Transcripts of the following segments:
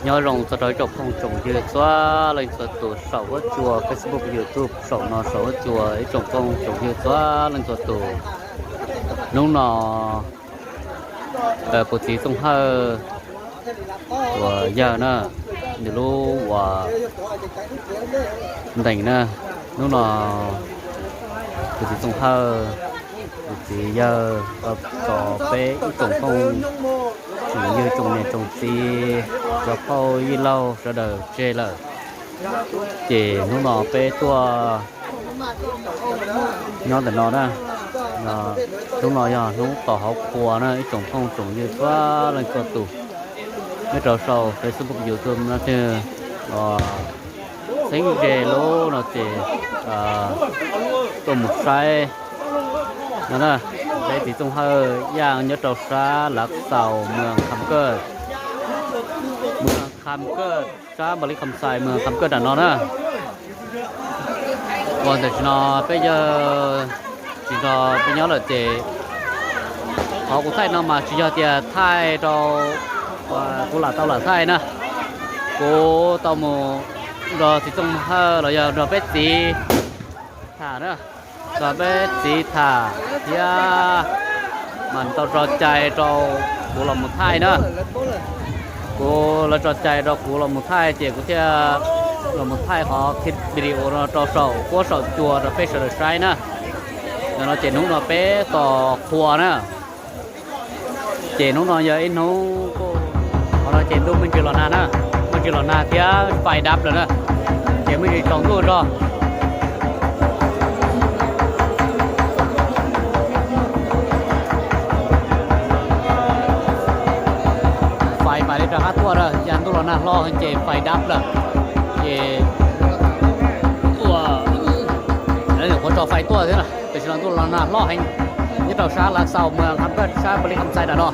Nyob zoo txog rau ib tsoom phooj tsoom ywg txhua leej txhua tus saum huab cua Facebook, YouTube, saum no saum huab cua ib tsoom phooj tsoom ywg txhua leej txhua tus. Hnub no kuv txiv Txooj Hawj uas yawg na, nws lub uas ntees na, hnub no kuv txiv Txooj Hawj, kuv txiv yawg, txog peb ib tsoom phooj tsoom ywg tsoom niam tsoom txiv, cov phauj yij laug sawv daws tseg lawm. Ces hnub no peb tuaj nyob ntawm no na, hnub no yog hnub tos hauv qhua na ib tsoom phooj tsoom ywg txhua leej txhua tus. Nyob rau saum Facebook, YouTube no twg txheeb ze lub no ces tuaj mus saib no na. Peb txiv Txooj Hawj yaj nyob rau sab Lav Xaus, moos Kham Kaj, moos Kham Kaj, sab Npam Lis Kham Xais, moos Kham Kaj nram no na. Uas tam sim no peb yawg tsis nrog peb nyob lawm ces qhov kuv thaij no mas tsis yog tias thaij rau kuv lam tau lam thaij na. Kuv tau mus nrog txiv Txooj Hawj los yog nrog peb txiv tham na, nrog peb txiv tham thiab mas tau tso cai rau kuv los mus thaij na. Kuv, lawv tso cai rau kuv los mus thaij ces kuv thiaj los mus thaij qhov video no rau saum huab saum cua rau peb sawv daws saib na. Ntawm no ces hnub no peb tos qhua na. Ces hnub no yog ib hnub, qhov no ces ntuj me ntsis los nag na, me ntsis los nag thiab fais dab lawm na, ces me ntsis tsaus ntuj zog. Fais mam li rov qab tuaj na, yog ntuj los nag hlob heev ces fais dab lawm. Ces ua, nyuam qhuav tso fais tuaj thiab na, tam sim no ntuj los nag hlob heev nyob rau sab Lav Xaus, moos Kham Kaj, sab Npam Lis Kham Xais nram no.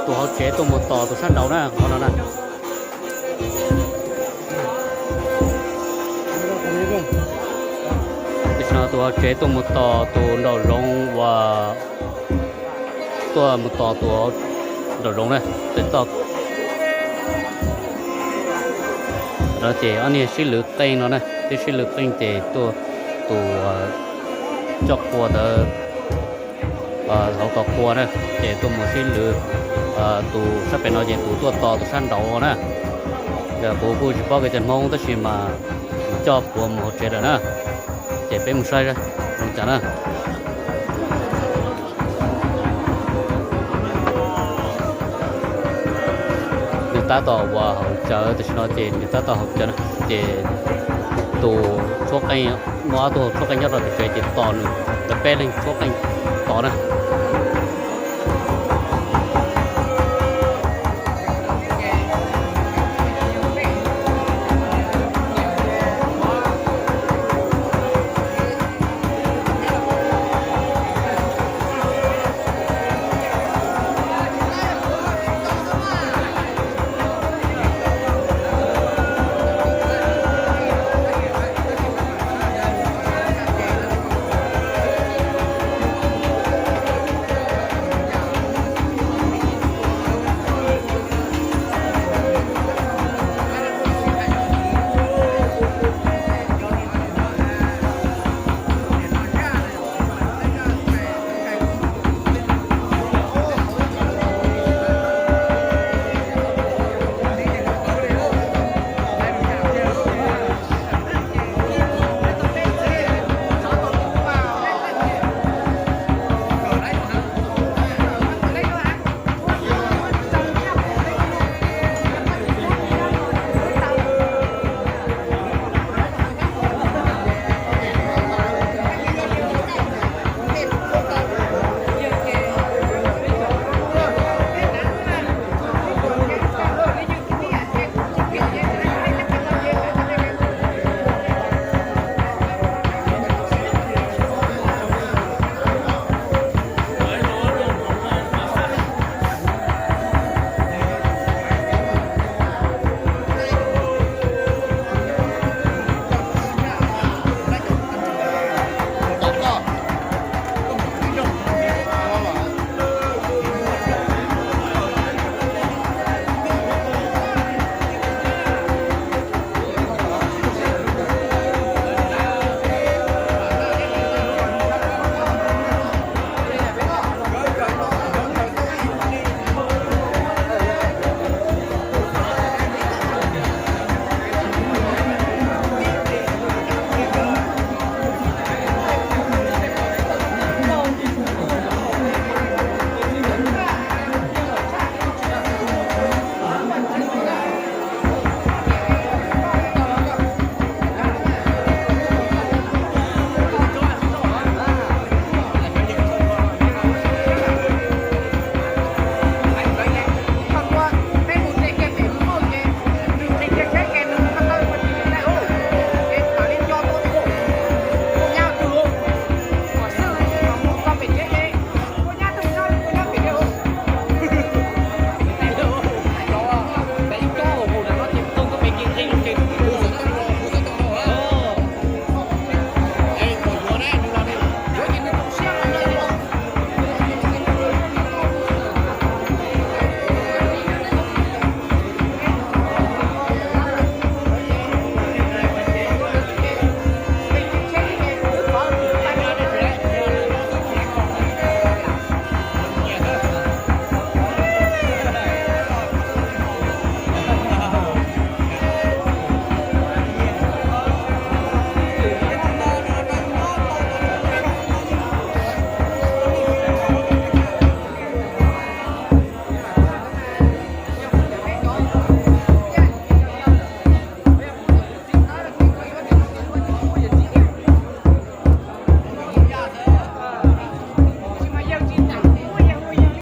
Tus hauv tsev tuaj mus tos tus sab nraud na, qhov no na. Tam sim no tus hauv tsev tuaj mus tos tus nraum zoov uas, tuaj mus tos tus nraum zoov na, tes toj no ces ob niag sib lwv qeej no na, twb sib lwv qeej ces tuaj tus coj qua ntawd hauv tos qua na, ces tuaj mus sib lwv. Tus sab pem no ces tus tuaj tos tus sab nraud na. Kuv kuj tsis paub kev cai Hmoob tab sis mas coj puav mus hauv tsev lawm na, ces peb mus saib zoo cas na. Nws tab tom uas haus cawv tam sim no ces nws tab tom haus cawv na, ces tus tshuab qeej, muaj ob tug tshuab qeej nyob rau pem tsev ces tos nws, lawv peb leeg tshuab qeej tos na.